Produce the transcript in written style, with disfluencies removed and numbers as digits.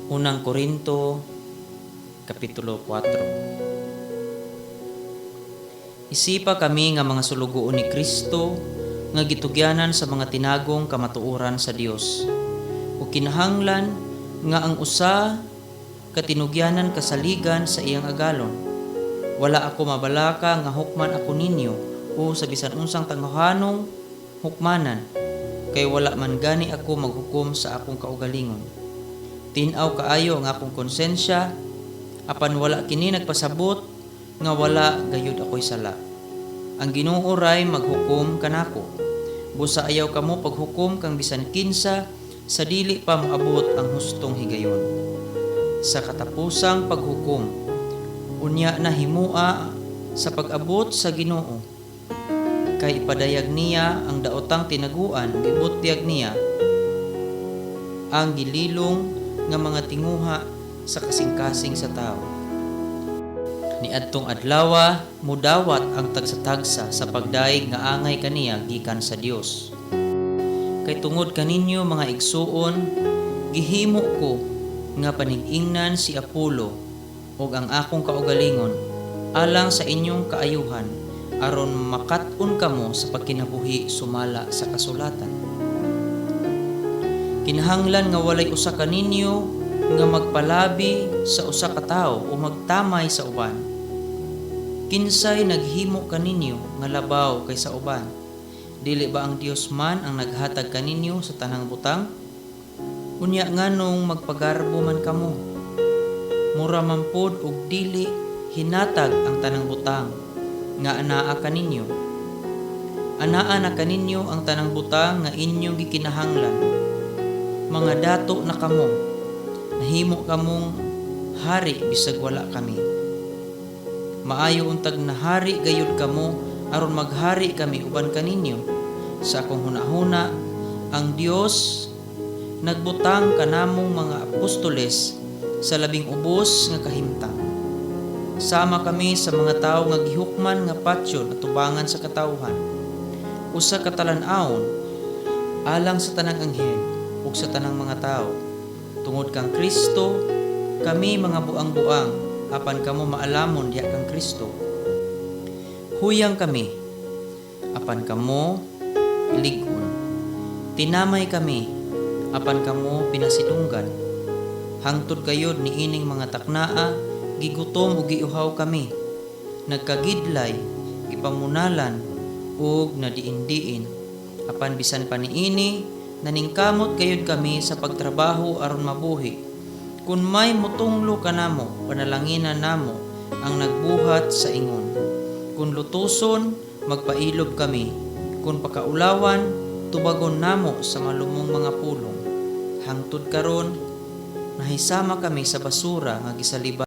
Unang Korinto, Kapitulo 4. Isipa kami nga mga sulugoon ni Kristo nga gitugyanan sa mga tinagong kamatuoran sa Dios. Ug kinahanglan nga ang usa ka tinugyanan kasaligan sa iyang agalon. Wala ako mabalaka nga hukman ako ninyo o sa bisan unsang tawhanong hukmanan, kay wala man gani ako maghukom sa akong kaugalingon. Tin-aw kaayo ang akong konsensya, apan wala kini nagpasabot nga wala gayud ako'y sala. Ang Ginoo ray maghukom kanako. Busa ayaw kamo paghukom kang bisan kinsa sa dili pa moabot ang hustong higayon. Sa katapusang paghukom, unya na himua sa pag-abot sa Ginoo. Kay ipadayag niya ang daotang tinaguan ug ibutyag niya ang gililong nga mga tinguha sa kasing-kasing sa tao. Niadtong adlawa, mudawat ang tagsa-tagsa sa pagdayeg nga angay kaniya gikan sa Dios. Kay tungod kaninyo, mga igsuon, gihimo ko nga panig-ingnan si Apolo ug ang akong kaugalingon alang sa inyong kaayuhan, aron makat-on kamo sa pagkinabuhi sumala sa kasulatan. Kinahanglan nga walay usa kaninyo nga magpalabi sa usa ka tawo o magtamay sa uban. Kinsay naghimo kaninyo nga labaw kaysa uban? Dili ba ang Dios man ang naghatag kaninyo sa tanang butang? Unya nganong magpagarbo man kamo? Mura man pod og dili hinatag ang tanang butang nga anaa kaninyo. Anaa na kaninyo ang tanang butang nga inyong gikinahanglan. Mga dato na kamo. Nahimo kamong hari bisag wala kami. Maayo untag nahari gayud kamo aron maghari kami uban kaninyo. Sa akong hunahuna, ang Dios nagbutang kanamong mga apostoles sa labing ubos nga kahimtang. Sama kami sa mga tawo nga gihukman nga patyon atubangan sa katawhan. Usa ka talan-awon alang sa tanang anghel ug sa tanang mga tawo. Tungod kang Kristo, kami mga buang-buang, apan kamo maalamon diha kang Kristo. Huyang kami, apan kamo lig-on. Tinamay kami, apan kamo pinasidunggan. Hangtod gayud niining mga taknaa, gigutom ug giuhaw kami. Nagkagidlay, gipamunalan ug nadiin-diin. Apan bisan pa niini, naningkamot gayud kami sa pagtrabaho aron mabuhi. Kun may mutunglo kanamo, panalanginan namo ang nagbuhat sa ingon. Kun lutuson, magpailob kami. Kun pakaulawan, tubagon namo sa malumong mga pulong. Hangtod karon, nahisama kami sa basura nga gisaliba.